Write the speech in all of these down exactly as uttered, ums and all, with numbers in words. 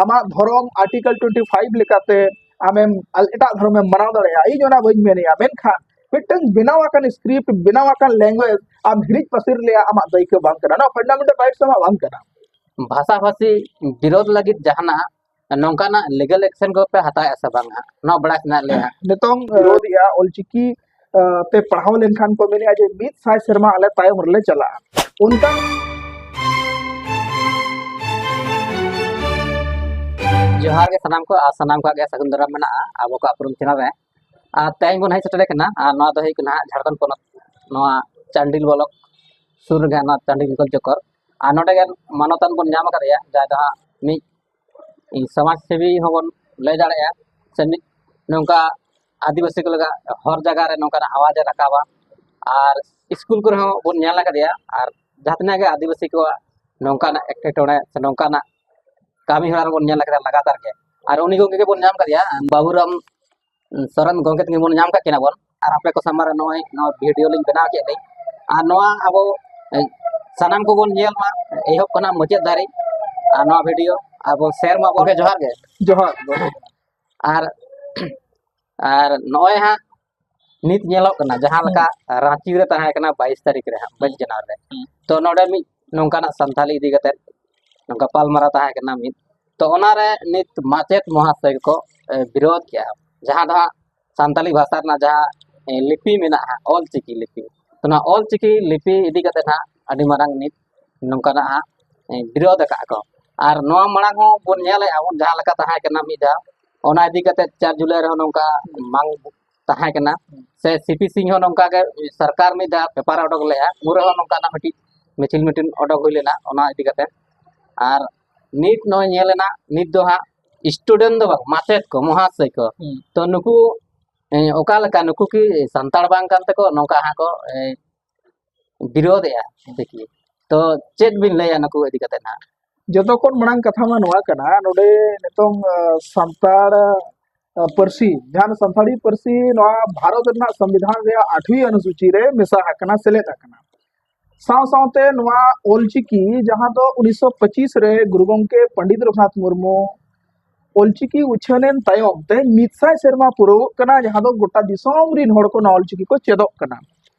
ᱟᱢᱟᱜ ᱫᱷᱚᱨᱚᱢ article twenty five ᱞᱮᱠᱟᱛᱮ ᱟᱢᱮᱢ ᱟᱞ- ᱮᱴᱟᱜ ᱫᱷᱚᱨᱚᱢᱮᱢ ᱢᱟᱱᱟᱣ ᱫᱟᱲᱮᱭᱟᱜᱼᱟ, ᱤᱧ ᱚᱱᱟ ᱵᱟᱹᱧ ᱢᱮᱱᱮᱜᱼᱟ, ᱢᱮᱱᱠᱷᱟᱱ ᱢᱤᱫᱴᱟᱝ ᱵᱮᱱᱟᱣ ᱟᱠᱟᱱ ᱥᱠᱨᱤᱯᱴ, ᱵᱮᱱᱟᱣ ᱟᱠᱟᱱ ᱞᱮᱝᱜᱩᱭᱮᱡᱽ ᱟᱢ ᱦᱤᱨᱤᱡ ᱯᱟᱹᱥᱤᱨ ᱞᱮᱭᱟ, ᱟᱢᱟᱜ ᱫᱟᱹᱭᱠᱟᱹ ᱵᱟᱝ ᱠᱟᱱᱟ, ᱱᱚᱣᱟ ᱯᱷᱟᱱᱰᱟᱢᱮᱱᱴᱟᱞ ᱨᱟᱭᱤᱴᱥ ᱟᱢᱟᱜ ᱵᱟᱝ ᱠᱟᱱᱟ᱾ ᱵᱷᱟᱥᱟᱵᱷᱟᱥᱤ ᱵᱤᱨᱳᱫ ᱞᱟᱹᱜᱤᱫ ᱡᱟᱦᱟᱱᱟᱜ ᱱᱚᱝᱠᱟᱱᱟᱜ ᱞᱤᱜᱟᱞ ᱮᱠᱥᱮᱱ ᱠᱚᱯᱮ ᱦᱟᱛᱟᱣᱮᱫᱼᱟ ᱥᱮ ᱵᱟᱝᱟ? ᱱᱚᱣᱟ ᱵᱟᱲᱟᱭ ᱥᱟᱱᱟᱭᱮᱫ ᱞᱮᱭᱟ᱾ ᱱᱤᱛᱚᱝ ᱵᱤᱨᱳᱫᱮᱜᱼᱟ, ᱚᱞᱪᱤᱠᱤ ᱛᱮ ᱯᱟᱲᱦᱟᱣ ᱞᱮᱱᱠᱷᱟᱱ ᱠᱚ ᱢᱮᱱᱮᱫᱼᱟ ᱡᱮ ᱢᱤᱫ ᱥᱟᱭ ᱥᱮᱨᱢᱟ ᱟᱞᱮ ᱛᱟᱭᱚᱢ ᱨᱮᱞᱮ ᱪᱟᱞᱟᱜᱼᱟ᱾ ᱚᱱᱠᱟ ᱡᱚᱦᱟᱨ ᱜᱮ ᱥᱟᱱᱟᱢ ᱠᱚ, ᱟᱨ ᱥᱟᱱᱟᱢ ᱠᱚᱣᱟᱜ ᱜᱮ ᱥᱟᱹᱜᱩᱱ ᱫᱟᱨᱟᱢ ᱢᱮᱱᱟᱜᱼᱟ ᱟᱵᱚ ᱠᱚᱣᱟᱜ ᱩᱯᱨᱩᱢ ᱪᱮᱱᱮᱞ ᱨᱮ᱾ ᱟᱨ ᱛᱮᱦᱮᱧ ᱵᱚᱱ ᱦᱮᱡ ᱥᱮᱴᱮᱨ ᱟᱠᱟᱱᱟ, ᱟᱨ ᱱᱚᱣᱟ ᱫᱚ ᱦᱩᱭᱩᱜ ᱠᱟᱱᱟ ᱡᱷᱟᱲᱠᱷᱚᱸᱰ ᱯᱚᱱᱚᱛ, ᱱᱚᱣᱟ ᱪᱟᱱᱰᱤᱞ ᱵᱞᱚᱠ ᱥᱩᱨ ᱨᱮᱜᱮ ᱱᱚᱣᱟ ᱪᱟᱱᱰᱤᱞ ᱜᱳᱞ ᱪᱚᱠᱚᱨ᱾ ᱟᱨ ᱱᱚᱰᱮ ᱜᱮ ᱢᱟᱱᱚᱛᱟᱱ ᱵᱚᱱ ᱧᱟᱢ ᱟᱠᱟᱫᱮᱭᱟ, ᱡᱟᱦᱟᱸᱭ ᱫᱚ ᱦᱟᱸᱜ ᱢᱤᱫ ᱥᱚᱢᱟᱡᱽ ᱥᱮᱵᱤ ᱦᱚᱸᱵᱚᱱ ᱞᱟᱹᱭ ᱫᱟᱲᱮᱭᱟᱜᱼᱟ, ᱥᱮ ᱢᱤᱫ ᱱᱚᱝᱠᱟ ᱟᱹᱫᱤᱵᱟᱹᱥᱤ ᱠᱚ ᱞᱮᱠᱟ ᱦᱚᱨ ᱡᱟᱭᱜᱟ ᱨᱮ ᱱᱚᱝᱠᱟᱱᱟᱜ ᱟᱣᱟᱡ ᱮ ᱨᱟᱠᱟᱵᱟ᱾ ᱟᱨ ᱥᱠᱩᱞ ᱠᱚᱨᱮ ᱦᱚᱸ ᱵᱚᱱ ᱧᱮᱞ ᱟᱠᱟᱫᱮᱭᱟ, ᱟᱨ ᱡᱟᱦᱟᱸ ᱛᱤᱱᱟᱹᱜ ᱜᱮ ᱟᱹᱫᱤᱵᱟᱹᱥᱤ ᱠᱚᱣᱟᱜ ᱱᱚᱝᱠᱟᱱᱟᱜ ᱮᱴᱠᱮᱴᱚᱬᱮ ᱥᱮ ᱱᱚᱝᱠᱟᱱᱟᱜ ᱠᱟᱹᱢᱤ ᱦᱚᱨᱟ ᱨᱮᱵᱚᱱ ᱧᱮᱞ ᱟᱠᱟᱫᱟ ᱞᱟᱜᱟᱛᱟᱨ ᱜᱮ᱾ ᱟᱨ ᱩᱱᱤ ᱜᱚᱢᱠᱮ ᱜᱮᱵᱚᱱ ᱧᱟᱢ ᱟᱠᱟᱫᱮᱭᱟ, ᱵᱟᱵᱩᱨᱟᱢ ᱥᱚᱨᱮᱱ ᱜᱚᱢᱠᱮ ᱛᱟᱹᱠᱤᱱ ᱵᱚᱱ ᱧᱟᱢ ᱟᱠᱟᱫ ᱠᱤᱱᱟ ᱵᱚᱱ᱾ ᱟᱨ ᱟᱯᱮ ᱠᱚ ᱥᱟᱢᱟᱝ ᱨᱮ ᱱᱚᱜᱼᱚᱭ ᱱᱚᱣᱟ ᱵᱷᱤᱰᱤᱭᱳ ᱞᱤᱧ ᱵᱮᱱᱟᱣ ᱠᱮᱫ ᱞᱤᱧ, ᱟᱨ ᱱᱚᱣᱟ ᱟᱵᱚ ᱥᱟᱱᱟᱢ ᱠᱚᱵᱚᱱ ᱧᱮᱞ ᱢᱟ, ᱮᱦᱚᱵ ᱠᱷᱚᱱᱟᱜ ᱢᱩᱪᱟᱹᱫ ᱫᱷᱟᱹᱨᱤᱡ᱾ ᱟᱨ ᱱᱚᱣᱟ ᱵᱷᱤᱰᱤᱭᱳ ᱟᱵᱚ ᱥᱮᱭᱟᱨ ᱢᱟ᱾ ᱜᱚᱢᱠᱮ, ᱡᱚᱦᱟᱨ ᱜᱮ᱾ ᱡᱚᱦᱟᱨ, ᱡᱚᱦᱟᱨ᱾ ᱟᱨ, ᱟᱨ ᱱᱚᱜᱼᱚᱭ ᱦᱟᱸᱜ ᱱᱤᱛ ᱧᱮᱞᱚᱜ ᱠᱟᱱᱟ, ᱡᱟᱦᱟᱸ ᱞᱮᱠᱟ ᱨᱟᱸᱪᱤ ᱨᱮ ᱛᱟᱦᱮᱸ ᱠᱟᱱᱟ ᱵᱟᱭᱤᱥ ᱛᱟᱹᱨᱤᱠᱷ ᱨᱮ ᱦᱟᱸᱜ, ᱵᱟᱭᱤᱥ ᱡᱟᱱᱩᱣᱟᱨᱤ ᱨᱮ, ᱛᱚ ᱱᱚᱰᱮ ᱢᱤᱫ ᱱᱚᱝᱠᱟᱱᱟᱜ ᱥᱟᱱᱛᱟᱞᱤ ᱤᱫᱤ ᱠᱟᱛᱮ ᱱᱚᱝᱠᱟ ᱯᱟᱞᱢᱟᱨᱟᱣ ᱛᱟᱦᱮᱸ ᱠᱟᱱᱟ ᱢᱤᱫ, ᱛᱚ ᱚᱱᱟᱨᱮ ᱱᱤᱛ ᱢᱟᱪᱮᱫ ᱢᱚᱦᱟᱥᱚᱭ ᱠᱚ, ᱮ, ᱵᱤᱨᱳᱫ ᱠᱮᱜᱼᱟ, ᱡᱟᱦᱟᱸ ᱫᱚ ᱦᱟᱸᱜ ᱥᱟᱱᱛᱟᱞᱤ ᱵᱷᱟᱥᱟ ᱨᱮᱱᱟᱜ ᱡᱟᱦᱟᱸ, ᱮ, ᱞᱤᱯᱤ ᱢᱮᱱᱟᱜᱼᱟ, ᱚᱞ ᱪᱤᱠᱤ ᱞᱤᱯᱤ, ᱛᱚ ᱱᱚᱣᱟ ᱚᱞ ᱪᱤᱠᱤ ᱞᱤᱯᱤ ᱤᱫᱤ ᱠᱟᱛᱮ ᱦᱟᱸᱜ ᱟᱹᱰᱤ ᱢᱟᱨᱟᱝ ᱱᱤᱛ ᱱᱚᱝᱠᱟᱱᱟᱜ ᱦᱟᱸᱜ, ᱮ, ᱵᱤᱨᱳᱫ ᱟᱠᱟᱫ ᱠᱚ᱾ ᱟᱨ ᱱᱚᱣᱟ ᱢᱟᱲᱟᱝ ᱦᱚᱸ ᱵᱚᱱ ᱧᱮᱞᱮᱫᱼᱟ ᱵᱚᱱ, ᱡᱟᱦᱟᱸ ᱞᱮᱠᱟ ᱛᱟᱦᱮᱸ ᱠᱟᱱᱟ ᱢᱤᱫ ᱫᱷᱟᱣ, ᱚᱱᱟ ᱤᱫᱤ ᱠᱟᱛᱮ ᱪᱟᱨ ᱡᱩᱞᱟᱭ ᱨᱮᱦᱚᱸ ᱱᱚᱝᱠᱟ ᱵᱟᱝ ᱛᱟᱦᱮᱸ ᱠᱟᱱᱟ, ᱥᱮ ᱥᱤ ᱯᱤ ᱥᱤᱝ ᱦᱚᱸ ᱱᱚᱝᱠᱟ ᱜᱮ ᱥᱚᱨᱠᱟᱨ ᱢᱤᱫ ᱫᱷᱟᱣ ᱯᱮᱯᱟᱨ ᱮ ᱚᱰᱚᱠ ᱞᱮᱫᱼᱟ, ᱩᱱ ᱨᱮᱦᱚᱸ ᱱᱚᱝᱠᱟᱱᱟᱜ ᱢᱤᱫᱴᱤᱡ ᱢᱤᱪᱷᱤᱞ ᱢᱤᱴᱤᱝ ᱚᱰᱚᱠ ᱦᱩᱭ ᱞᱮᱱᱟ ᱚᱱᱟ ᱤᱫᱤ ᱠᱟᱛᱮ᱾ ᱟᱨ ᱱᱤᱛ ᱱᱚᱜᱼᱚᱭ ᱧᱮᱞ ᱮᱱᱟ, ᱱᱤᱛ ᱫᱚ ᱦᱟᱸᱜ ᱥᱴᱩᱰᱮᱱᱴ ᱫᱚ ᱵᱟᱝ, ᱢᱟᱪᱮᱫ ᱠᱚ, ᱢᱚᱦᱟᱥᱚᱭ ᱠᱚ, ᱦᱩᱸ᱾ ᱛᱚ ᱱᱩᱠᱩ, ᱮ, ᱚᱠᱟ ᱞᱮᱠᱟ, ᱱᱩᱠᱩ ᱠᱤ ᱥᱟᱱᱛᱟᱲ ᱵᱟᱝ ᱠᱟᱱ ᱛᱮᱠᱚ ᱱᱚᱝᱠᱟ ᱦᱟᱸᱜ ᱠᱚ, ᱮ, ᱵᱤᱨᱳᱫᱷᱮᱜᱼᱟ ᱪᱤᱠᱤ? ᱛᱚ ᱪᱮᱫ ᱵᱤᱱ ᱞᱟᱹᱭᱟ ᱱᱩᱠᱩ ᱤᱫᱤ ᱠᱟᱛᱮ ᱦᱟᱸᱜ? ᱡᱚᱛᱚ ᱠᱷᱚᱱ ᱢᱟᱲᱟᱝ ᱠᱟᱛᱷᱟ ᱢᱟ ᱱᱚᱣᱟ ᱠᱟᱱᱟ, ᱱᱚᱰᱮ ᱱᱤᱛᱚᱝ, ᱟ, ᱥᱟᱱᱛᱟᱲ, ᱟ, ᱯᱟᱹᱨᱥᱤ, ᱡᱟᱦᱟᱸ ᱥᱟᱱᱛᱟᱲᱤ ᱯᱟᱹᱨᱥᱤ ᱱᱚᱣᱟ ᱵᱷᱟᱨᱚᱛ ᱨᱮᱱᱟᱜ ᱥᱚᱝᱵᱤᱫᱷᱟᱱ ᱨᱮᱭᱟᱜ ᱟᱴᱷᱣᱤ ᱚᱱᱩᱥᱩᱪᱤ ᱨᱮ ᱢᱮᱥᱟ ᱟᱠᱟᱱᱟ, ᱥᱮᱞᱮᱫ ᱟᱠᱟᱱᱟ᱾ ᱥᱟᱶ ᱥᱟᱶᱛᱮ ᱱᱚᱣᱟ ᱚᱞᱪᱤᱠᱤ, ᱡᱟᱦᱟᱸ ᱫᱚ ᱩᱱᱤᱥᱥᱚ ᱯᱚᱸᱪᱤᱥ ᱨᱮ ᱜᱩᱨᱩ ᱜᱚᱢᱠᱮ ᱯᱚᱱᱰᱤᱛ ᱨᱚᱜᱷᱩᱱᱟᱛᱷ ᱢᱩᱨᱢᱩ ᱚᱞᱪᱤᱠᱤ ᱩᱪᱷᱟᱹᱱ ᱮᱱ ᱛᱟᱭᱚᱢ ᱛᱮᱦᱮᱧ ᱢᱤᱫ ᱥᱟᱭ ᱥᱮᱨᱢᱟ ᱯᱩᱨᱟᱹᱣᱚᱜ ᱠᱟᱱᱟ, ᱡᱟᱦᱟᱸ ᱫᱚ ᱜᱚᱴᱟ ᱫᱤᱥᱚᱢ ᱨᱤᱱ ᱦᱚᱲ ᱠᱚ ᱱᱚᱣᱟ ᱚᱞᱪᱤᱠᱤ ᱠᱚ ᱪᱮᱫᱚᱜ ᱠᱟᱱᱟ᱾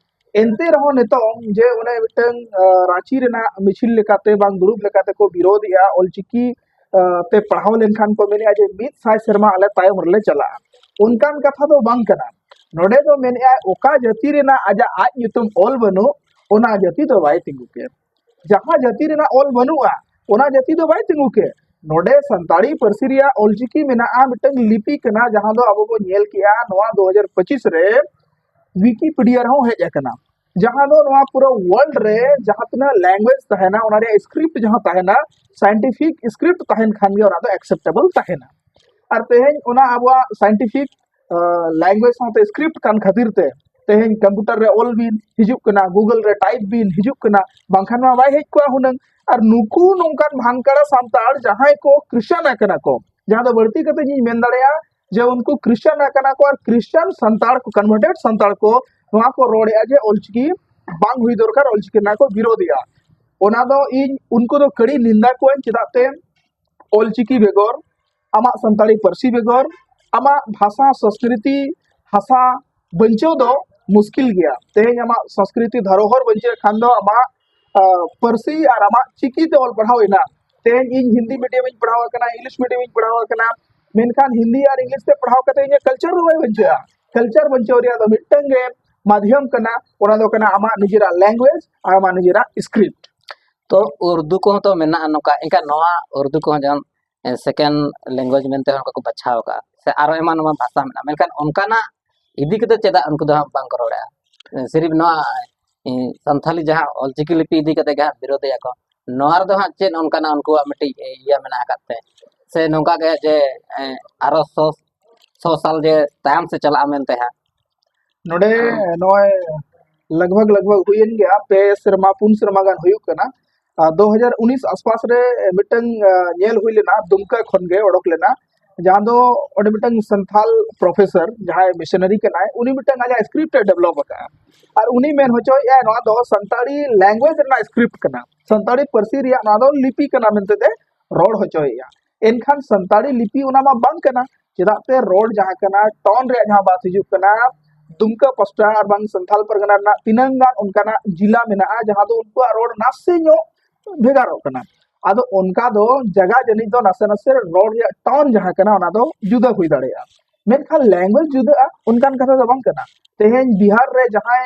ᱮᱱᱛᱮ ᱨᱮᱦᱚᱸ ᱱᱤᱛᱚᱝ ᱡᱮ ᱚᱱᱮ ᱢᱤᱫᱴᱟᱝ, ᱟᱸ, ᱨᱟᱸᱪᱤ ᱨᱮᱱᱟᱜ ᱢᱤᱪᱷᱤᱞ ᱞᱮᱠᱟᱛᱮ ᱵᱟᱝ ᱫᱩᱲᱩᱵ ᱞᱮᱠᱟᱛᱮ ᱠᱚ ᱵᱤᱨᱳᱫᱷᱮᱜᱼᱟ, ᱚᱞᱪᱤᱠᱤ, ᱟᱸ, ᱛᱮ ᱯᱟᱲᱦᱟᱣ ᱞᱮᱱᱠᱷᱟᱱ ᱠᱚ ᱢᱮᱱᱮᱜᱼᱟ ᱡᱮ ᱢᱤᱫ ᱥᱟᱭ ᱥᱮᱨᱢᱟ ᱟᱞᱮ ᱛᱟᱭᱚᱢ ᱨᱮᱞᱮ ᱪᱟᱞᱟᱜᱼᱟ᱾ ᱚᱱᱠᱟᱱ ᱠᱟᱛᱷᱟ ᱫᱚ ᱵᱟᱝ ᱠᱟᱱᱟ᱾ ᱱᱚᱰᱮ ᱫᱚ ᱢᱮᱱᱮᱜᱼᱟ ᱚᱠᱟ ᱡᱟᱹᱛᱤ ᱨᱮᱱᱟᱜ ᱟᱡᱟᱜ ᱟᱡ ᱧᱩᱛᱩᱢ ᱚᱞ ᱵᱟᱹᱱᱩᱜ, ᱚᱱᱟ ᱡᱟᱹᱛᱤ ᱫᱚ ᱵᱟᱭ ᱛᱤᱸᱜᱩ ᱠᱮᱭᱟ᱾ ᱡᱟᱦᱟᱸ ᱡᱟᱹᱛᱤ ᱨᱮᱱᱟᱜ ᱚᱞ ᱵᱟᱹᱱᱩᱜᱼᱟ, ᱚᱱᱟ ᱡᱟᱹᱛᱤ ᱫᱚ ᱵᱟᱭ ᱛᱤᱸᱜᱩ ᱠᱮᱭᱟ᱾ ᱱᱚᱰᱮ ᱥᱟᱱᱛᱟᱲᱤ ᱯᱟᱹᱨᱥᱤ ᱨᱮᱭᱟᱜ ᱚᱞᱪᱤᱠᱤ ᱢᱮᱱᱟᱜᱼᱟ, ᱢᱤᱫᱴᱟᱝ ᱞᱤᱯᱤ ᱠᱟᱱᱟ, ᱡᱟᱦᱟᱸ ᱫᱚ ᱟᱵᱚ ᱵᱚᱱ ᱧᱮᱞ ᱠᱮᱜᱼᱟ ᱱᱚᱣᱟ ᱫᱩ ᱦᱟᱡᱟᱨ ᱯᱚᱸᱪᱤᱥ ᱨᱮ ᱣᱤᱠᱤᱯᱤᱰᱤᱭᱟ ᱨᱮᱦᱚᱸ ᱦᱮᱡ ᱟᱠᱟᱱᱟ, ᱡᱟᱦᱟᱸ ᱫᱚ ᱱᱚᱣᱟ ᱯᱩᱨᱟᱹ ᱣᱟᱨᱞᱰ ᱨᱮ ᱡᱟᱦᱟᱸ ᱛᱤᱱᱟᱹᱜ ᱞᱮᱝᱜᱩᱭᱮᱡᱽ ᱛᱟᱦᱮᱱᱟ, ᱚᱱᱟ ᱨᱮᱭᱟᱜ ᱥᱠᱨᱤᱯᱴ ᱡᱟᱦᱟᱸ ᱛᱟᱦᱮᱱᱟ, ᱥᱟᱭᱮᱱᱴᱤᱯᱷᱤᱠ ᱥᱠᱨᱤᱯᱴ ᱛᱟᱦᱮᱱ ᱠᱷᱟᱱ ᱜᱮ ᱚᱱᱟ ᱫᱚ ᱮᱠᱥᱮᱯᱴᱮᱵᱚᱞ ᱛᱟᱦᱮᱱᱟ᱾ ᱟᱨ ᱛᱮᱦᱮᱧ ᱚᱱᱟ ᱟᱵᱚᱣᱟᱜ ᱥᱟᱭᱮᱱᱴᱤᱯᱷᱤᱠ ᱞᱮᱝᱜᱩᱭᱮᱡᱽ ᱥᱟᱶᱛᱮ ᱥᱠᱨᱤᱯᱴ ᱠᱟᱱ ᱠᱷᱟᱹᱛᱤᱨ ᱛᱮ ᱛᱮᱦᱮᱧ ᱠᱚᱢᱯᱤᱭᱩᱴᱟᱨ ᱨᱮ ᱚᱞ ᱵᱤᱱ, ᱦᱤᱡᱩᱜ ᱠᱟᱱᱟ, ᱜᱩᱜᱚᱞ ᱨᱮ ᱴᱟᱭᱤᱯ ᱵᱤᱱ, ᱦᱤᱡᱩᱜ ᱠᱟᱱᱟ, ᱵᱟᱝᱠᱷᱟᱱ ᱢᱟ ᱵᱟᱭ ᱦᱮᱡ ᱠᱚᱜᱼᱟ ᱦᱩᱱᱟᱹᱝ᱾ ᱟᱨ ᱱᱩᱠᱩ ᱱᱚᱝᱠᱟᱱ ᱵᱷᱟᱝᱠᱟᱲᱟ ᱥᱟᱱᱛᱟᱲ ᱡᱟᱦᱟᱸᱭ ᱠᱚ ᱠᱨᱤᱥᱪᱟᱱ ᱟᱠᱟᱱᱟ ᱠᱚ, ᱡᱟᱦᱟᱸ ᱫᱚ ᱵᱟᱹᱲᱛᱤ ᱠᱟᱛᱮ ᱤᱧ ᱢᱮᱱ ᱫᱟᱲᱮᱭᱟᱜᱼᱟ ᱡᱮ ᱩᱱᱠᱩ ᱠᱨᱤᱥᱪᱟᱱ ᱟᱠᱟᱱᱟ ᱠᱚ ᱟᱨ ᱠᱨᱤᱥᱪᱟᱱ ᱥᱟᱱᱛᱟᱲ ᱠᱚ, ᱠᱚᱱᱵᱷᱟᱨᱴᱮᱰ ᱥᱟᱱᱛᱟᱲ ᱠᱚ ᱱᱚᱣᱟ ᱠᱚ ᱨᱚᱲᱮᱜᱼᱟ ᱡᱮ ᱚᱞᱪᱤᱠᱤ ᱵᱟᱝ ᱦᱩᱭ ᱫᱚᱨᱠᱟᱨ, ᱚᱞᱪᱤᱠᱤ ᱨᱮᱱᱟᱜ ᱠᱚ ᱵᱤᱨᱳᱫᱷᱮᱜᱼᱟ᱾ ᱚᱱᱟ ᱫᱚ ᱤᱧ ᱩᱱᱠᱩ ᱫᱚ ᱠᱟᱹᱲᱤ ᱱᱤᱱᱫᱟ ᱠᱚᱣᱟᱧ, ᱪᱮᱫᱟᱜ ᱛᱮ ᱚᱞᱪᱤᱠᱤ ᱵᱮᱜᱚᱨ, ᱟᱢᱟᱜ ᱥᱟᱱᱛᱟᱲᱤ ᱯᱟᱹᱨᱥᱤ ᱵᱮᱜᱚᱨ, ᱟᱢᱟᱜ ᱵᱷᱟᱥᱟ, ᱥᱚᱥᱠᱨᱤᱛᱤ, ᱵᱷᱟᱥᱟ ᱵᱟᱧᱪᱟᱣ ᱫᱚ ᱢᱩᱥᱠᱤᱞ ᱜᱮᱭᱟ᱾ ᱛᱮᱦᱮᱧ ᱟᱢᱟᱜ ᱥᱚᱥᱠᱨᱤᱛᱤ ᱫᱷᱚᱨᱚᱦᱚᱨ ᱵᱟᱧᱪᱟᱣ ᱠᱷᱟᱱ ᱫᱚ ᱟᱢᱟᱜ, ᱟᱸ, ᱯᱟᱹᱨᱥᱤ ᱟᱨ ᱟᱢᱟᱜ ᱪᱤᱠᱤ ᱛᱮ ᱚᱞ ᱯᱟᱲᱦᱟᱣ ᱮᱱᱟ᱾ ᱛᱮᱦᱮᱧ ᱤᱧ ᱦᱤᱱᱫᱤ ᱢᱤᱰᱤᱭᱟᱢ ᱤᱧ ᱯᱟᱲᱦᱟᱣ ᱟᱠᱟᱱᱟ, ᱤᱝᱞᱤᱥ ᱢᱤᱰᱤᱭᱟᱢ ᱤᱧ ᱯᱟᱲᱦᱟᱣ ᱟᱠᱟᱱᱟ, ᱢᱮᱱᱠᱷᱟᱱ ᱦᱤᱱᱫᱤ ᱟᱨ ᱤᱝᱞᱤᱥ ᱛᱮ ᱯᱟᱲᱦᱟᱣ ᱠᱟᱛᱮ ᱤᱧᱟᱹᱜ ᱠᱟᱞᱪᱟᱨ ᱫᱚ ᱵᱟᱭ ᱵᱟᱧᱪᱟᱜᱼᱟ᱾ ᱠᱟᱞᱪᱟᱨ ᱵᱟᱧᱪᱟᱣ ᱨᱮᱭᱟᱜ ᱫᱚ ᱢᱤᱫᱴᱟᱝ ᱜᱮ ᱢᱟᱫᱷᱭᱚᱢ ᱠᱟᱱᱟ, ᱚᱱᱟ ᱫᱚ ᱠᱟᱱᱟ ᱟᱢᱟᱜ ᱱᱤᱡᱮᱨᱟᱜ ᱞᱮᱝᱜᱩᱭᱮᱡᱽ ᱟᱨ ᱟᱢᱟᱜ ᱱᱤᱡᱮᱨᱟᱜ ᱥᱠᱨᱤᱯᱴ᱾ ᱛᱚ ᱩᱨᱫᱩ ᱠᱚᱦᱚᱸ ᱛᱚ ᱢᱮᱱᱟᱜᱼᱟ ᱱᱚᱝᱠᱟ, ᱮᱱᱠᱷᱟᱱ ᱱᱚᱣᱟ ᱩᱨᱫᱩ ᱠᱚᱦᱚᱸ ᱡᱮᱢᱚᱱ ᱥᱮᱠᱮᱱᱰ ᱞᱮᱝᱜᱩᱭᱮᱡᱽ ᱢᱮᱱᱛᱮ ᱦᱚᱸ ᱚᱱᱠᱟ ᱠᱚ ᱵᱟᱪᱷᱟᱣ ᱟᱠᱟᱫᱼᱟ, ᱥᱮ ᱟᱨᱚ ᱮᱢᱟᱱ ᱮᱢᱟᱱ ᱵᱷᱟᱥᱟ ᱢᱮᱱᱟᱜᱼᱟ, ᱢᱮᱱᱠᱷᱟᱱ ᱚᱱᱠᱟᱱᱟᱜ ᱤᱫᱤ ᱠᱟᱛᱮ ᱪᱮᱫᱟᱜ ᱩᱱᱠᱩ ᱫᱚ ᱦᱟᱸᱜ ᱵᱟᱝ ᱠᱚ ᱨᱚᱲᱮᱫᱼᱟ? ᱥᱤᱨᱤᱯ ᱱᱚᱣᱟ ᱮ, ᱥᱟᱱᱛᱷᱟᱞᱤ ᱡᱟᱦᱟᱸ ᱚᱞᱪᱤᱠᱤ ᱞᱤᱯᱤ ᱤᱫᱤ ᱠᱟᱛᱮ ᱜᱮ ᱦᱟᱸᱜ ᱵᱤᱨᱳᱫᱷᱮᱜᱼᱟ ᱠᱚ, ᱱᱚᱣᱟ ᱨᱮᱫᱚ ᱦᱟᱸᱜ ᱪᱮᱫ ᱚᱱᱠᱟᱱᱟᱜ ᱩᱱᱠᱩᱣᱟᱜ ᱢᱤᱫᱴᱤᱡ ᱤᱭᱟᱹ ᱢᱮᱱᱟᱜ ᱟᱠᱟᱫ ᱛᱮ, ᱥᱮ ᱱᱚᱝᱠᱟ ᱜᱮ ᱡᱮ ᱮ, ᱟᱨᱚ ᱥᱚ ᱥᱚ ᱥᱟᱞ ᱡᱮ ᱛᱟᱭᱚᱢ ᱥᱮᱫ ᱪᱟᱞᱟᱜᱼᱟ ᱢᱮᱱᱛᱮ ᱦᱟᱸᱜ? ᱱᱚᱰᱮ ᱱᱚᱜᱼᱚᱭ ᱞᱟᱜᱽᱵᱷᱟᱜᱽ ᱞᱟᱜᱽᱵᱷᱟᱜᱽ ᱦᱩᱭᱮᱱ ᱜᱮᱭᱟ, ᱯᱮ ᱥᱮᱨᱢᱟ ᱯᱩᱱ ᱥᱮᱨᱢᱟ ᱜᱟᱱ ᱦᱩᱭᱩᱜ ᱠᱟᱱᱟ᱾ ᱟᱨ ᱫᱩ ᱦᱟᱡᱟᱨ ᱩᱱᱤᱥ ᱟᱥᱯᱟᱥ ᱨᱮ ᱢᱤᱫᱴᱟᱝ, ᱟᱸ, ᱧᱮᱞ ᱦᱩᱭ ᱞᱮᱱᱟ, ᱫᱩᱢᱠᱟ ᱠᱷᱚᱱ ᱜᱮ ᱚᱰᱚᱠ ᱞᱮᱱᱟ, ᱡᱟᱦᱟᱸ ᱫᱚ ᱚᱸᱰᱮ ᱢᱤᱫᱴᱟᱝ ᱥᱟᱱᱛᱷᱟᱞ ᱯᱨᱚᱯᱷᱮᱥᱚᱨ ᱡᱟᱦᱟᱸᱭ ᱢᱤᱥᱚᱱᱟᱨᱤ ᱠᱟᱱᱟᱭ, ᱩᱱᱤ ᱢᱤᱫᱴᱟᱝ ᱟᱡᱟᱜ ᱥᱠᱨᱤᱯᱴ ᱮ ᱰᱮᱵᱷᱞᱚᱯ ᱟᱠᱟᱫᱼᱟ᱾ ᱟᱨ ᱩᱱᱤ ᱢᱮᱱ ᱦᱚᱪᱚᱭᱮᱫᱼᱟᱭ ᱱᱚᱣᱟ ᱫᱚ ᱥᱟᱱᱛᱟᱲᱤ ᱞᱮᱝᱜᱩᱭᱮᱡᱽ ᱨᱮᱱᱟᱜ ᱥᱠᱨᱤᱯᱴ ᱠᱟᱱᱟ, ᱥᱟᱱᱛᱟᱲᱤ ᱯᱟᱹᱨᱥᱤ ᱨᱮᱭᱟᱜ ᱱᱚᱣᱟ ᱫᱚ ᱞᱤᱯᱤ ᱠᱟᱱᱟ ᱢᱮᱱᱛᱮ ᱮ ᱨᱚᱲ ᱦᱚᱪᱚᱭᱮᱫᱼᱟ᱾ ᱮᱱᱠᱷᱟᱱ ᱥᱟᱱᱛᱟᱲᱤ ᱞᱤᱯᱤ ᱚᱱᱟ ᱢᱟ ᱵᱟᱝ ᱠᱟᱱᱟ᱾ ᱪᱮᱫᱟᱜ ᱥᱮ ᱨᱚᱲ ᱡᱟᱦᱟᱸ ᱠᱟᱱᱟ, ᱴᱚᱱ ᱨᱮᱭᱟᱜ ᱡᱟᱦᱟᱸ ᱵᱟᱥ ᱦᱤᱡᱩᱜ ᱠᱟᱱᱟ, ᱫᱩᱢᱠᱟ ᱯᱟᱥᱴᱟ ᱟᱨ ᱵᱟᱝ ᱥᱟᱱᱛᱷᱟᱞ ᱯᱟᱨᱜᱟᱱᱟ ᱨᱮᱱᱟᱜ ᱛᱤᱱᱟᱹᱝ ᱜᱟᱱ ᱚᱱᱠᱟᱱᱟᱜ ᱡᱤᱞᱟ ᱢᱮᱱᱟᱜᱼᱟ ᱡᱟᱦᱟᱸ ᱫᱚ ᱩᱱᱠᱩᱣᱟᱜ ᱨᱚᱲ ᱱᱟᱥᱮ ᱧᱚᱜ ᱵᱷᱮᱜᱟᱨᱚᱜ ᱠᱟᱱᱟ᱾ ᱟᱫᱚ ᱚᱱᱠᱟ ᱫᱚ ᱡᱟᱭᱜᱟ ᱡᱟᱹᱱᱤᱡ ᱫᱚ ᱱᱟᱥᱮ ᱱᱟᱥᱮ ᱨᱚᱲ ᱨᱮᱭᱟᱜ ᱴᱚᱱ ᱡᱟᱦᱟᱸ ᱠᱟᱱᱟ ᱚᱱᱟ ᱫᱚ ᱡᱩᱫᱟᱹ ᱦᱩᱭ ᱫᱟᱲᱮᱭᱟᱜᱼᱟ, ᱢᱮᱱᱠᱷᱟᱱ ᱞᱮᱝᱜᱩᱭᱮᱡᱽ ᱡᱩᱫᱟᱹᱜᱼᱟ ᱚᱱᱠᱟᱱ ᱠᱟᱛᱷᱟ ᱫᱚ ᱵᱟᱝ ᱠᱟᱱᱟ᱾ ᱛᱮᱦᱮᱧ ᱵᱤᱦᱟᱨ ᱨᱮ ᱡᱟᱦᱟᱸᱭ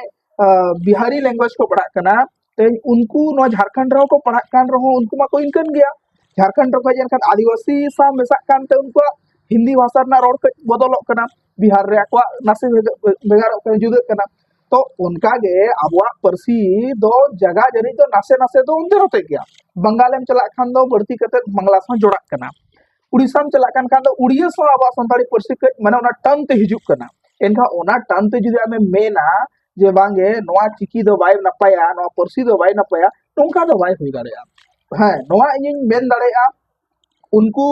ᱵᱤᱦᱟᱨᱤ ᱞᱮᱝᱜᱩᱭᱮᱡᱽ ᱠᱚ ᱯᱟᱲᱦᱟᱜ ᱠᱟᱱᱟ, ᱛᱮᱦᱮᱧ ᱩᱱᱠᱩ ᱱᱚᱣᱟ ᱡᱷᱟᱲᱠᱷᱚᱸᱰ ᱨᱮᱦᱚᱸ ᱠᱚ ᱯᱟᱲᱦᱟᱜ ᱠᱟᱱ ᱨᱮᱦᱚᱸ ᱩᱱᱠᱩ ᱢᱟᱠᱚ ᱤᱱᱠᱟᱹᱱ ᱜᱮᱭᱟ᱾ ᱡᱷᱟᱲᱠᱷᱚᱸᱰ ᱨᱮᱠᱚ ᱦᱮᱡ ᱮᱱᱠᱷᱟᱱ ᱟᱹᱫᱤᱵᱟᱹᱥᱤ ᱥᱟᱶ ᱢᱮᱥᱟᱜ ᱠᱟᱱᱛᱮ ᱩᱱᱠᱩᱣᱟᱜ ᱦᱤᱱᱫᱤ ᱵᱷᱟᱥᱟ ᱨᱮᱱᱟᱜ ᱨᱚᱲ ᱠᱟᱹᱡ ᱵᱚᱫᱚᱞᱚᱜ ᱠᱟᱱᱟ, ᱵᱤᱦᱟᱨ ᱨᱮ ᱟᱠᱚᱣᱟᱜ ᱱᱟᱥᱮ ᱵᱷᱮᱜᱟ- ᱵᱷᱮᱜᱟᱨᱚᱜ ᱠᱟᱱᱟ, ᱡᱩᱫᱟᱹᱜ ᱠᱟᱱᱟ᱾ ᱛᱚ ᱚᱱᱠᱟ ᱜᱮ ᱟᱵᱚᱣᱟᱜ ᱯᱟᱹᱨᱥᱤ ᱫᱚ ᱡᱟᱭᱜᱟ ᱡᱟᱹᱱᱤᱡ ᱫᱚ ᱱᱟᱥᱮ ᱱᱟᱥᱮ ᱫᱚ ᱚᱱᱛᱮ ᱱᱚᱛᱮ ᱜᱮᱭᱟ᱾ ᱵᱟᱝᱜᱟᱞᱮᱢ ᱪᱟᱞᱟᱜ ᱠᱷᱟᱱ ᱫᱚ ᱵᱟᱹᱲᱛᱤ ᱠᱟᱛᱮ ᱵᱟᱝᱞᱟ ᱥᱟᱶ ᱡᱚᱲᱟᱜ ᱠᱟᱱᱟ, ᱩᱲᱤᱥᱥᱟᱢ ᱪᱟᱞᱟᱜ ᱠᱟᱱ ᱠᱷᱟᱱ ᱫᱚ ᱩᱲᱤᱭᱟ ᱥᱟᱶ ᱟᱵᱚᱣᱟᱜ ᱥᱟᱱᱛᱟᱲᱤ ᱯᱟᱹᱨᱥᱤ ᱠᱟᱹᱡ ᱢᱟᱱᱮ ᱚᱱᱟ ᱴᱟᱱ ᱛᱮ ᱦᱤᱡᱩᱜ ᱠᱟᱱᱟ᱾ ᱮᱱᱠᱷᱟᱱ ᱚᱱᱟ ᱴᱟᱱ ᱛᱮ ᱡᱩᱫᱤ ᱟᱢᱮᱢ ᱢᱮᱱᱟ ᱡᱮ ᱵᱟᱝᱜᱮ ᱱᱚᱣᱟ ᱪᱤᱠᱤ ᱫᱚ ᱵᱟᱭ ᱱᱟᱯᱟᱭᱟ, ᱱᱚᱣᱟ ᱯᱟᱹᱨᱥᱤ ᱫᱚ ᱵᱟᱭ ᱱᱟᱯᱟᱭᱟ, ᱱᱚᱝᱠᱟ ᱫᱚ ᱵᱟᱭ ᱦᱩᱭ ᱫᱟᱲᱮᱭᱟᱜᱼᱟ᱾ ᱦᱮᱸ, ᱱᱚᱣᱟ ᱤᱧᱤᱧ ᱢᱮᱱ ᱫᱟᱲᱮᱭᱟᱜᱼᱟ, ᱩᱱᱠᱩ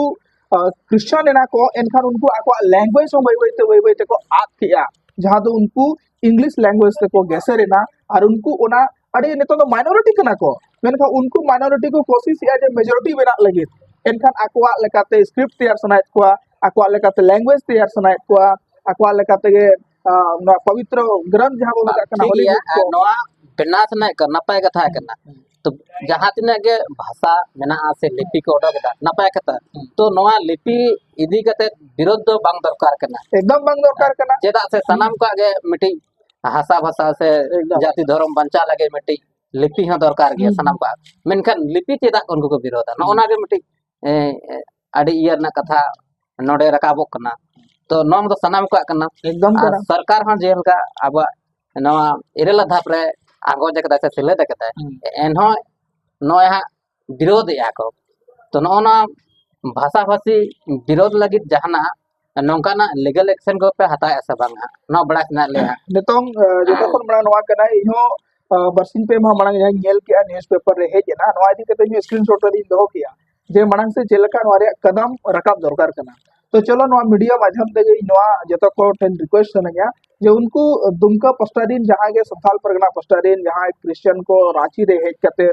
ᱠᱷᱨᱤᱥᱪᱟᱱ ᱮᱱᱟ ᱠᱚ, ᱮᱱᱠᱷᱟᱱ ᱩᱱᱠᱩ ᱟᱠᱚᱣᱟᱜ ᱞᱮᱝᱜᱩᱭᱮᱡᱽ ᱦᱚᱸ ᱵᱟᱹᱭ ᱵᱟᱹᱭ ᱛᱮ ᱵᱟᱹᱭ ᱵᱟᱹᱭ ᱛᱮᱠᱚ ᱟᱫ ᱠᱮᱜᱼᱟ, ᱡᱟᱦᱟᱸ ᱫᱚ ᱩᱱᱠᱩ ᱤᱝᱞᱤᱥ ᱞᱮᱝᱜᱩᱭᱮᱡᱽ ᱛᱮᱠᱚ ᱜᱮᱥᱮᱨ ᱮᱱᱟ᱾ ᱟᱨ ᱩᱱᱠᱩ ᱚᱱᱟ ᱟᱹᱰᱤ ᱱᱤᱛᱚᱜ ᱫᱚ ᱢᱟᱭᱱᱚᱨᱤᱴᱤ ᱠᱟᱱᱟ ᱠᱚ, ᱢᱮᱱᱠᱷᱟᱱ ᱩᱱᱠᱩ ᱢᱟᱭᱱᱚᱨᱤᱴᱤ ᱠᱚ ᱠᱳᱥᱤᱥᱮᱜᱼᱟ ᱡᱮ ᱢᱮᱡᱚᱨᱤᱴᱤ ᱵᱮᱱᱟᱜ ᱞᱟᱹᱜᱤᱫ᱾ ᱮᱱᱠᱷᱟᱱ ᱟᱠᱚᱣᱟᱜ ᱞᱮᱠᱟᱛᱮ ᱥᱠᱨᱤᱯᱴ ᱛᱮᱭᱟᱨ ᱥᱟᱱᱟᱭᱮᱫ ᱠᱚᱣᱟ, ᱟᱠᱚᱣᱟᱜ ᱞᱮᱠᱟᱛᱮ ᱞᱮᱝᱜᱩᱭᱮᱡᱽ ᱛᱮᱭᱟᱨ ᱥᱟᱱᱟᱭᱮᱫ ᱠᱚᱣᱟ, ᱟᱠᱚᱣᱟᱜ ᱞᱮᱠᱟ ᱛᱮᱜᱮ ᱟᱸ, ᱱᱚᱣᱟ ᱯᱚᱵᱤᱛᱨᱚ ᱜᱨᱚᱱᱛᱷ ᱡᱟᱦᱟᱸ ᱵᱚᱱ ᱢᱮᱛᱟᱜ ᱠᱟᱱᱟ, ᱴᱷᱤᱠ ᱦᱚᱞᱤ ᱜᱮᱭᱟ, ᱵᱩᱠ ᱠᱚ᱾ ᱱᱚᱣᱟ ᱵᱮᱱᱟᱣ ᱥᱟᱱᱟᱭᱮᱫ ᱠᱚᱣᱟ, ᱱᱟᱯᱟᱭ ᱠᱟᱛᱷᱟ ᱠᱟᱱᱟ᱾ ᱛᱚ ᱡᱟᱦᱟᱸ ᱛᱤᱱᱟᱹᱜ ᱜᱮ ᱵᱷᱟᱥᱟ ᱢᱮᱱᱟᱜᱼᱟ ᱥᱮ ᱞᱤᱯᱤ ᱠᱚ ᱚᱰᱚᱠ ᱮᱫᱟ, ᱱᱟᱯᱟᱭ ᱠᱟᱛᱷᱟ᱾ ᱛᱚ ᱱᱚᱣᱟ ᱞᱤᱯᱤ ᱤᱫᱤ ᱠᱟᱛᱮ ᱵᱤᱨᱳᱫᱷ ᱫᱚ ᱵᱟᱝ ᱫᱚᱨᱠᱟᱨ ᱠᱟᱱᱟ᱾ ᱮᱠᱫᱚᱢ ᱵᱟᱝ ᱫᱚᱨᱠᱟᱨ ᱠᱟᱱᱟ᱾ ᱪᱮᱫᱟᱜ ᱥᱮ ᱥᱟᱱᱟᱢ ᱠᱚᱣᱟᱜ ᱜᱮ ᱢᱤᱫᱴᱤᱡ ᱦᱟᱥᱟ ᱵᱷᱟᱥᱟ ᱥᱮ ᱮᱠᱫᱚᱢ᱾ ᱡᱟᱹᱛᱤ ᱫᱷᱚᱨᱚᱢ ᱵᱟᱧᱪᱟᱣ ᱞᱟᱹᱜᱤᱫ ᱢᱤᱫᱴᱤᱡ ᱞᱤᱯᱤ ᱦᱚᱸ ᱫᱚᱨᱠᱟᱨ ᱜᱮᱭᱟ ᱦᱩᱸ᱾ ᱥᱟᱱᱟᱢ ᱠᱚᱣᱟᱜ᱾ ᱢᱮᱱᱠᱷᱟᱱ ᱞᱤᱯᱤ ᱪᱮᱫᱟᱜ ᱩᱱᱠᱩ ᱠᱚ ᱵᱤᱨᱳᱫᱟ? ᱱᱚᱜᱼᱚ ᱱᱟ ᱜᱮ ᱢᱤᱫᱴᱤᱡ, ᱮ, ᱮ, ᱟᱹᱰᱤ ᱤᱭᱟᱹ ᱨᱮᱱᱟᱜ ᱠᱟᱛᱷᱟ ᱱᱚᱰᱮ ᱨᱟᱠᱟᱵᱚᱜ ᱠᱟᱱᱟ᱾ ᱛᱚ ᱱᱚᱣᱟ ᱫᱚ ᱥᱟᱱᱟᱢ ᱠᱚᱣᱟᱜ ᱠᱟᱱᱟ᱾ ᱮᱠᱫᱚᱢ ᱟᱨ ᱠᱟᱱᱟ᱾ ᱥᱚᱨᱠᱟᱨ ᱦᱚᱸ ᱡᱮᱞᱮᱠᱟ ᱟᱵᱚᱣᱟᱜ ᱱᱚᱣᱟ ᱤᱨᱟᱹᱞ ᱫᱷᱟᱯ ᱨᱮ ᱟᱸᱜᱚᱪ ᱟᱠᱟᱫᱟᱭ ᱥᱮ ᱥᱮᱞᱮᱫ ᱟᱠᱟᱫᱟᱭ, ᱦᱩᱸ᱾ ᱮᱱᱦᱚᱸ ᱱᱚᱜᱼᱚᱭ ᱦᱟᱸᱜ ᱵᱤᱨᱳᱫᱷᱮᱜᱼᱟ ᱠᱚ᱾ ᱛᱚ ᱱᱚᱜᱼᱚ ᱱᱚᱣᱟ ᱵᱷᱟᱥᱟᱵᱷᱟᱥᱤ ᱵᱤᱨᱳᱫᱷ ᱞᱟᱹᱜᱤᱫ ᱡᱟᱦᱟᱱᱟᱜ ᱱᱚᱝᱠᱟᱱᱟᱜ ᱞᱤᱜᱟᱞ ᱮᱠᱥᱮᱱ ᱠᱚᱯᱮ ᱦᱟᱛᱟᱣᱮᱫᱼᱟ ᱥᱮ ᱵᱟᱝ ᱦᱟᱸᱜ? ᱱᱚᱣᱟ ᱵᱟᱲᱟᱭ ᱥᱟᱱᱟᱭᱮᱫ ᱞᱮᱭᱟ ᱦᱟᱸᱜ᱾ ᱱᱤᱛᱚᱝ, ᱟᱸ, ᱡᱚᱛᱚ ᱠᱷᱚᱱ ᱢᱟᱲᱟᱝ ᱱᱚᱣᱟ ᱠᱟᱱᱟ, ᱤᱧᱦᱚᱸ, ᱟᱸ, ᱵᱟᱨᱥᱤᱧ ᱯᱮ ᱢᱟᱦᱟ ᱢᱟᱲᱟᱝ ᱡᱟᱦᱟᱸᱧ ᱧᱮᱞ ᱠᱮᱜᱼᱟ, ᱱᱤᱭᱩᱡᱽ ᱯᱮᱯᱟᱨ ᱨᱮ ᱦᱮᱡ ᱮᱱᱟ, ᱱᱚᱣᱟ ᱤᱫᱤ ᱠᱟᱛᱮ ᱤᱧ ᱥᱠᱨᱤᱱ ᱥᱚᱴ ᱨᱮᱧ ᱫᱚᱦᱚ ᱠᱮᱜᱼᱟ, ᱡᱮ ᱢᱟᱲᱟᱝ ᱥᱮᱫ ᱪᱮᱫ ᱞᱮᱠᱟ ᱱᱚᱣᱟ ᱨᱮᱭᱟᱜ ᱠᱟᱫᱟᱢ ᱨᱟᱠᱟᱵ ᱫᱚᱨᱠᱟᱨ ᱠᱟᱱᱟ᱾ ᱛᱚ ᱪᱚᱞᱚ, ᱱᱚᱣᱟ ᱢᱤᱰᱤᱭᱟ ᱢᱟᱫᱽᱫᱷᱚᱢ ᱛᱮᱜᱮ ᱤᱧ ᱱᱚᱣᱟ ᱡᱚᱛᱚ ᱠᱚ ᱴᱷᱮᱱ ᱨᱤᱠᱩᱭᱮᱥᱴ ᱥᱟᱱᱟᱧᱟ ᱡᱮ ᱩᱱᱠᱩ ᱫᱩᱢᱠᱟ ᱯᱟᱥᱴᱟ ᱨᱤᱱ ᱡᱟᱦᱟᱸᱭ ᱜᱮ ᱥᱟᱱᱛᱟᱞ ᱯᱟᱨᱜᱟᱱᱟ ᱯᱟᱥᱴᱟ ᱨᱤᱱ ᱡᱟᱦᱟᱸᱭ ᱠᱨᱤᱥᱪᱤᱭᱟᱱ ᱠᱚ ᱨᱟᱸᱪᱤ ᱨᱮ ᱦᱮᱡ ᱠᱟᱛᱮ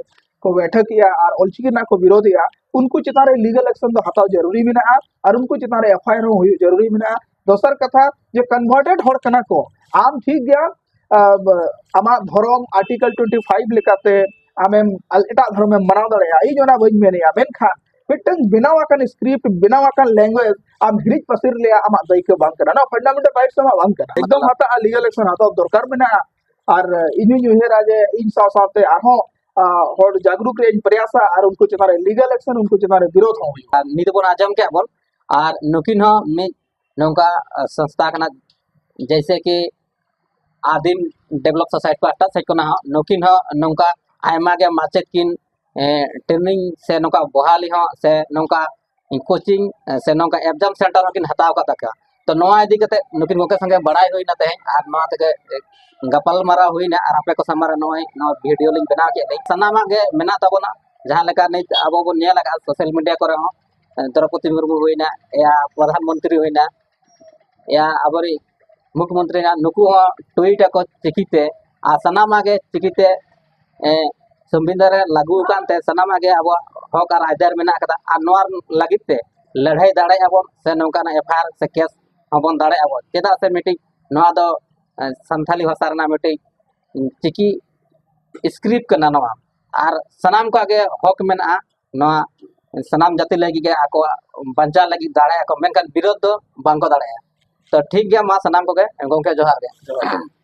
ᱠᱚ ᱵᱮᱴᱷᱟᱠ ᱮᱜᱼᱟ ᱟᱨ ᱚᱞᱪᱤᱠᱤ ᱨᱮᱱᱟᱜ ᱠᱚ ᱵᱤᱨᱳᱫᱷ ᱮᱜᱼᱟ, ᱩᱱᱠᱩ ᱪᱮᱛᱟᱱ ᱨᱮ ᱞᱤᱜᱟᱞ ᱮᱠᱥᱚᱱ ᱫᱚ ᱦᱟᱛᱟᱣ ᱡᱟᱹᱨᱩᱨᱤ ᱢᱮᱱᱟᱜᱼᱟ ᱟᱨ ᱩᱱᱠᱩ ᱪᱮᱛᱟᱱ ᱨᱮ ᱮᱯᱷ ᱟᱭ ᱟᱨ ᱦᱚᱸ ᱦᱩᱭᱩᱜ ᱡᱟᱹᱨᱩᱨᱤ ᱢᱮᱱᱟᱜᱼᱟ᱾ ᱫᱚᱥᱟᱨ ᱠᱟᱛᱷᱟ, ᱡᱮ ᱠᱚᱱᱵᱷᱟᱨᱴᱮᱰ ᱦᱚᱲ ᱠᱟᱱᱟ ᱠᱚ, ᱟᱢ ᱴᱷᱤᱠ ᱜᱮᱭᱟ, ᱟᱢᱟᱜ ᱫᱷᱚᱨᱚᱢ ᱟᱨᱴᱤᱠᱮᱞ ᱴᱩᱭᱮᱱᱴᱤ ᱯᱷᱟᱭᱤᱵᱷ ᱞᱮᱠᱟᱛᱮ ᱟᱢᱮᱢ ᱟᱞ- ᱮᱴᱟᱜ ᱫᱷᱚᱨᱚᱢᱮᱢ ᱢᱟᱱᱟᱣ ᱫᱟᱲᱮᱭᱟᱜᱼᱟ, ᱤᱧ ᱚᱱᱟ ᱵᱟᱹᱧ ᱢᱮᱱᱮᱜᱼᱟ, ᱢᱮᱱᱠᱷᱟᱱ ᱢᱤᱫᱴᱟᱝ ᱵᱮᱱᱟᱣ ᱟᱠᱟᱱ ᱥᱠᱨᱤᱯᱴ, ᱵᱮᱱᱟᱣ ᱟᱠᱟᱱ ᱞᱮᱝᱜᱩᱭᱮᱡᱽ ᱟᱢ ᱦᱤᱨᱤᱡ ᱯᱟᱹᱥᱤᱨ ᱞᱮᱭᱟ, ᱟᱢᱟᱜ ᱫᱟᱹᱭᱠᱟᱹ ᱵᱟᱝ ᱠᱟᱱᱟ, ᱱᱚᱣᱟ ᱯᱷᱟᱱᱰᱟᱢᱮᱱᱴᱟᱞ ᱨᱟᱭᱤᱴᱥ ᱟᱢᱟᱜ ᱵᱟᱝ ᱠᱟᱱᱟ᱾ ᱮᱠᱫᱚᱢ ᱦᱟᱛᱟᱜᱼᱟ, ᱞᱤᱜᱟᱞ ᱮᱠᱥᱚᱱ ᱦᱟᱛᱟᱣ ᱫᱚᱨᱠᱟᱨ ᱢᱮᱱᱟᱜᱼᱟ᱾ ᱟᱨ ᱤᱧ ᱦᱚᱧ ᱩᱭᱦᱟᱹᱨᱟ ᱡᱮ ᱤᱧ ᱥᱟᱶ ᱥᱟᱶᱛᱮ ᱟᱨᱦᱚᱸ ᱟᱸ, ᱦᱚᱲ ᱡᱟᱜᱽᱨᱩᱠ ᱨᱮᱭᱟᱜ ᱤᱧ ᱯᱨᱚᱭᱟᱥᱟ ᱟᱨ ᱩᱱᱠᱩ ᱪᱮᱛᱟᱱ ᱨᱮ ᱞᱤᱜᱟᱞ ᱮᱠᱥᱚᱱ, ᱩᱱᱠᱩ ᱪᱮᱛᱟᱱ ᱨᱮ ᱵᱤᱨᱳᱫᱷ ᱦᱚᱸ ᱦᱩᱭᱩᱜᱼᱟ᱾ ᱟᱨ ᱱᱤᱛ ᱵᱚᱱ ᱟᱸᱡᱚᱢ ᱠᱮᱫ ᱵᱚᱱ, ᱟᱨ ᱱᱩᱠᱤᱱ ᱦᱚᱸ ᱢᱤᱫ ᱱᱚᱝᱠᱟ ᱥᱚᱝᱥᱛᱷᱟ ᱠᱟᱱᱟ, ᱡᱮᱭᱥᱮ ᱠᱤ ᱟᱹᱫᱤᱢ ᱰᱮᱵᱷᱞᱚᱯ ᱥᱳᱥᱟᱭᱴᱤ ᱯᱟᱦᱴᱟ ᱥᱮᱫ ᱠᱷᱚᱱᱟᱜ ᱦᱚᱸ ᱱᱩᱠᱤᱱ ᱦᱚᱸ ᱱᱚᱝᱠᱟ ᱟᱭᱢᱟ ᱜᱮ ᱢᱟᱪᱮᱫ ᱠᱤᱱ ᱴᱨᱮᱱᱤᱝ ᱥᱮ ᱱᱚᱝᱠᱟ ᱵᱚᱦᱟᱞᱤ ᱦᱚᱸ ᱥᱮ ᱱᱚᱝᱠᱟ ᱠᱳᱪᱤᱝ ᱥᱮ ᱱᱚᱝᱠᱟ ᱮᱠᱡᱟᱢ ᱥᱮᱱᱴᱟᱨ ᱦᱚᱸᱠᱤᱱ ᱦᱟᱛᱟᱣ ᱟᱠᱟᱫ ᱛᱟᱠᱚᱣᱟ᱾ ᱛᱚ ᱱᱚᱣᱟ ᱤᱫᱤ ᱠᱟᱛᱮ ᱱᱩᱠᱤᱱ ᱜᱚᱢᱠᱮ ᱥᱚᱸᱜᱮ ᱵᱟᱲᱟᱭ ᱦᱩᱭᱱᱟ ᱛᱮᱦᱮᱧ, ᱟᱨ ᱱᱚᱣᱟ ᱛᱮᱜᱮ ᱜᱟᱯᱟᱞ ᱢᱟᱨᱟᱣ ᱦᱩᱭᱱᱟ, ᱟᱨ ᱟᱯᱮ ᱠᱚ ᱥᱟᱢᱟᱝ ᱨᱮ ᱱᱚᱜᱼᱚᱭ ᱱᱚᱣᱟ ᱵᱷᱤᱰᱤᱭᱳ ᱞᱤᱧ ᱵᱮᱱᱟᱣ ᱠᱮᱫ ᱞᱤᱧ᱾ ᱥᱟᱱᱟᱢᱟᱜ ᱜᱮ ᱢᱮᱱᱟᱜ ᱛᱟᱵᱚᱱᱟ, ᱡᱟᱦᱟᱸ ᱞᱮᱠᱟ ᱱᱤᱛ ᱟᱵᱚ ᱵᱚᱱ ᱧᱮᱞ ᱟᱠᱟᱫᱼᱟ ᱥᱳᱥᱟᱞ ᱢᱤᱰᱤᱭᱟ ᱠᱚᱨᱮ ᱦᱚᱸ, ᱫᱨᱚᱯᱚᱫᱤ ᱢᱩᱨᱢᱩ ᱦᱩᱭᱱᱟ, ᱭᱟ ᱯᱨᱚᱫᱷᱟᱱ ᱢᱚᱱᱛᱨᱤ ᱦᱩᱭᱱᱟ, ᱭᱟ ᱟᱵᱚᱨᱤᱡ ᱢᱩᱠᱷᱭᱚᱢᱚᱱᱛᱨᱤ ᱱᱟᱜ ᱱᱩᱠᱩ ᱦᱚᱸ ᱴᱩᱭᱤᱴ ᱟᱠᱚ ᱪᱤᱠᱤᱛᱮ, ᱟᱨ ᱥᱟᱱᱟᱢᱟᱜ ᱜᱮ ᱪᱤᱠᱤᱛᱮ, ᱮ, ᱥᱚᱝᱵᱤᱫᱷᱟᱱ ᱨᱮ ᱞᱟᱹᱜᱩ ᱟᱠᱟᱱ ᱛᱮ ᱥᱟᱱᱟᱢᱟᱜ ᱜᱮ ᱟᱵᱚᱣᱟᱜ ᱦᱚᱠ ᱟᱨ ᱟᱹᱭᱫᱟᱹᱨ ᱢᱮᱱᱟᱜ ᱟᱠᱟᱫᱟ᱾ ᱟᱨ ᱱᱚᱣᱟ ᱞᱟᱹᱜᱤᱫ ᱛᱮ ᱞᱟᱹᱲᱦᱟᱹᱭ ᱫᱟᱲᱮᱭᱟᱜᱼᱟ ᱵᱚᱱ ᱥᱮ ᱱᱚᱝᱠᱟᱱᱟᱜ ᱮᱯᱷ ᱟᱭ ᱟᱨ ᱥᱮ ᱠᱮᱥ ᱦᱚᱸᱵᱚᱱ ᱫᱟᱲᱮᱭᱟᱜᱼᱟ ᱵᱚᱱ᱾ ᱪᱮᱫᱟᱜ ᱥᱮ ᱢᱤᱫᱴᱤᱡ ᱱᱚᱣᱟ ᱫᱚ, ᱮ, ᱥᱟᱱᱛᱷᱟᱞᱤ ᱵᱷᱟᱥᱟ ᱨᱮᱱᱟᱜ ᱢᱤᱫᱴᱤᱡ ᱪᱤᱠᱤ ᱥᱠᱨᱤᱯᱴ ᱠᱟᱱᱟ ᱱᱚᱣᱟ, ᱟᱨ ᱥᱟᱱᱟᱢ ᱠᱚᱣᱟᱜ ᱜᱮ ᱦᱚᱠ ᱢᱮᱱᱟᱜᱼᱟ ᱱᱚᱣᱟ ᱥᱟᱱᱟᱢ ᱡᱟᱹᱛᱤ ᱞᱟᱹᱜᱤᱫ ᱜᱮ ᱟᱠᱚᱣᱟᱜ ᱵᱟᱧᱪᱟᱣ ᱞᱟᱹᱜᱤᱫ ᱫᱟᱲᱮᱭᱟᱜᱼᱟ ᱠᱚ, ᱢᱮᱱᱠᱷᱟᱱ ᱵᱤᱨᱳᱫᱷ ᱫᱚ ᱵᱟᱝᱠᱚ ᱫᱟᱲᱮᱭᱟᱜᱼᱟ᱾ ᱛᱚ ᱴᱷᱤᱠ ᱜᱮᱭᱟ, ᱢᱟ ᱥᱟᱱᱟᱢ ᱠᱚᱜᱮ ᱜᱚᱢᱠᱮ ᱡᱚᱦᱟᱨ ᱜᱮ᱾ ᱡᱚᱦᱟᱨ᱾